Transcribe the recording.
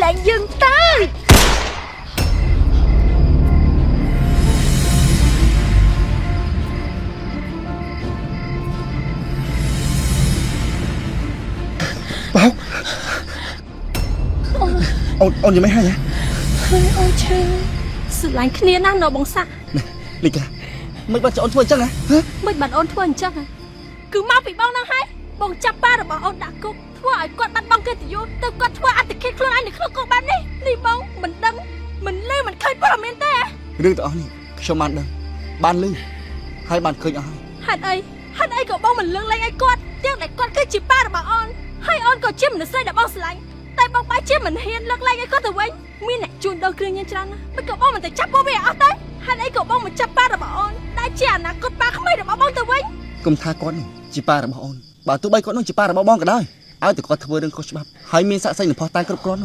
លែងយើងទៅ បោកអូនអូនយ៉ាងម៉េចហើយហ៎ ហើយអូនឈឺស្រឡាញ់គ្នាណាស់ណបងសាក់ លីកាមិនបានចអូនធ្វើអញ្ចឹងហ៎ហ៎ មិនបានអូនធ្វើអញ្ចឹងហ៎គឺមកពីបងនឹងហើយបងចាប់ប៉ារបស់អូនដាក់គុកធ្វើឲ្យគាត់បាត់បង់កិត្តិយសទៅគាត់ធ្វើអត្តឃាតខ្លួនឯងនៅក្នុងគុកបែបនេះនេះបងមិនដឹងមិនលឺមិនឃើញព័ត៌មានទេហ៎ រឿងទាំងអស់នេះខ្ញុំបានដឹងបានឮហើយបានឃើញអស់ហើយ ហេតុអីហេតុអីក៏បងមិនលើកលែងឲ្យគាត់ទាំងដែលគាត់គឺជាប៉ារបស់អូនហើយអូនក៏ជាមនុស្សស្រីដែលបងស្រឡាញ់តែបងបែរជាមិនហ៊ានលើកលែងឲ្យគាត់ទៅវិញមានអ្នកជួញដូរគ្រឿងញៀនច្រើនណាស់មិនក៏បងមិនទៅចាប់ពួកវាឲ្យអស់ទៅហេតុអីក៏បងមិនចាប់ប៉ារបស់អូនដែលជាអនាគតប៉ាក្មេងរបស់បងទៅវិញ គុំថាគាត់នោះជាប៉ារបស់អូនបើទោះបីគាត់នោះជាប៉ារបស់បងក៏ដោយឲ្យតែគាត់ធ្វើរឿងខុសច្បាប់ហើយមានសាក់សីនឹងផុសតាងគ្រប់គ្រាន់នោះ